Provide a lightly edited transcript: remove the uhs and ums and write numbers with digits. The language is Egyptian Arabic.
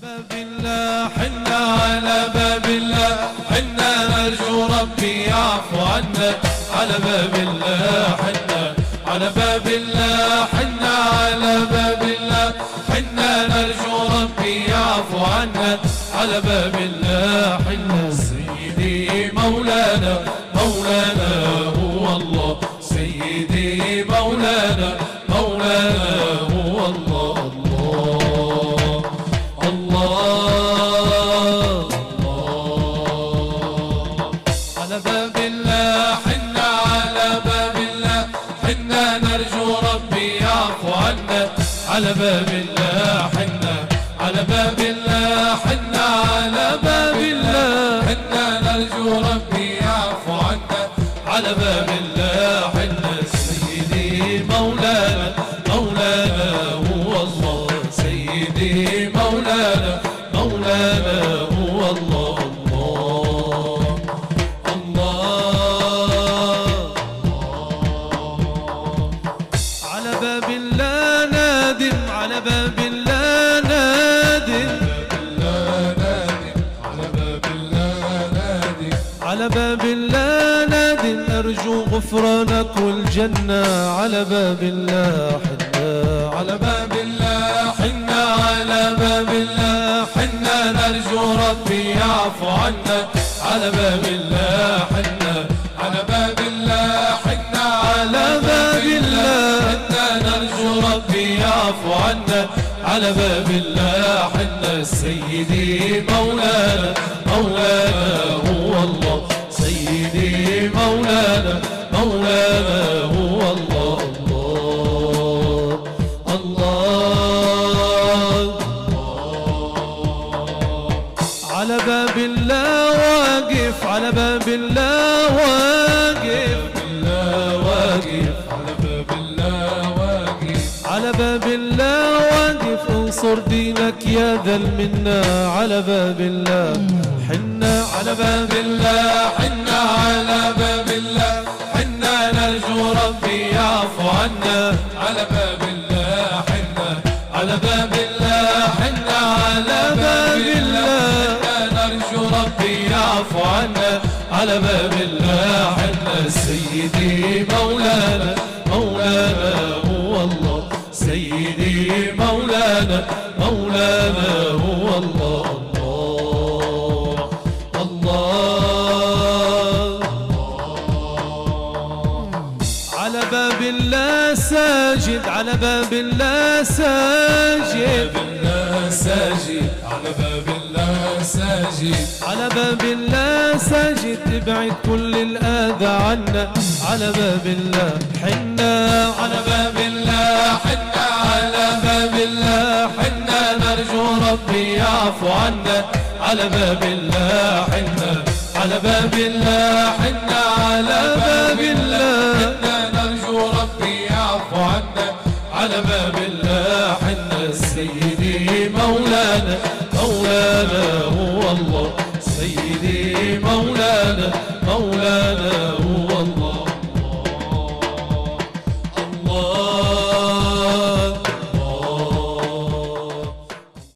باب الله حنا، على باب الله حنا، نرجو ربي يعفو عنا. على باب الله حنا، على باب الله حنا، على باب الله حنا، نرجو ربي يعفو عنا. على باب الله حنا. سيدي مولانا مولانا هو الله، سيدي مولانا مولانا هو الله. الله الله الله. على باب الله حنا، على باب الله حنا، نرجو ربي يعفو عنا. على باب الله حنا، على باب الله حنا، على باب الله حنا، نرجو ربي يعفو عنا. على باب الله حنا. سيدي مولانا مولانا هو الله، سيدي مولانا مولانا هو الله. الله الله. على باب الله نادم، على باب الله نادم، على باب الله نادم، على باب الله نادم، أرجو غفرانك والجنة. على باب الله حنا، على باب الله حنا، على باب الله حنا، نرجو ربي يعفو عنا. على باب الله حنا، على باب الله حنا، على باب الله حنا، نرجو ربي يعفو عنا. على باب الله حنا. سيدي مولانا مولانا هو الله، سيدي مولانا مولانا هو الله. الله الله. على باب الله واقف، على باب الله واقف، الله واقف، على باب الله واقف، على باب الله واقف، انصر دينك يا ذا المنة. على باب الله حنا، على باب الله حنا، على باب الله حنا، نرجو ربي يعفو عنا. على باب الله حنا، على باب الله حنا، على باب الله حنا، نرجو ربي يعفو عنا. على باب الله حنا. سيدي مولانا مولانا هو الله، سيدي مولانا مولانا هو الله. الله الله. على باب الله ساجد، على باب الله ساجد، باب الله ساجد، على باب الله ساجد، على باب الله ساجد، ابعد كل الأذى عنا. على باب الله حنا، على باب الله حنا، على باب الله حنا، نرجو ربي يعفو عنا. على باب الله حنا، على باب الله حنا، على باب الله حنا، نرجو ربي يعفو عنا. على باب الله حنا. سيدي مولانا مولانا هو الله، سيدي مولانا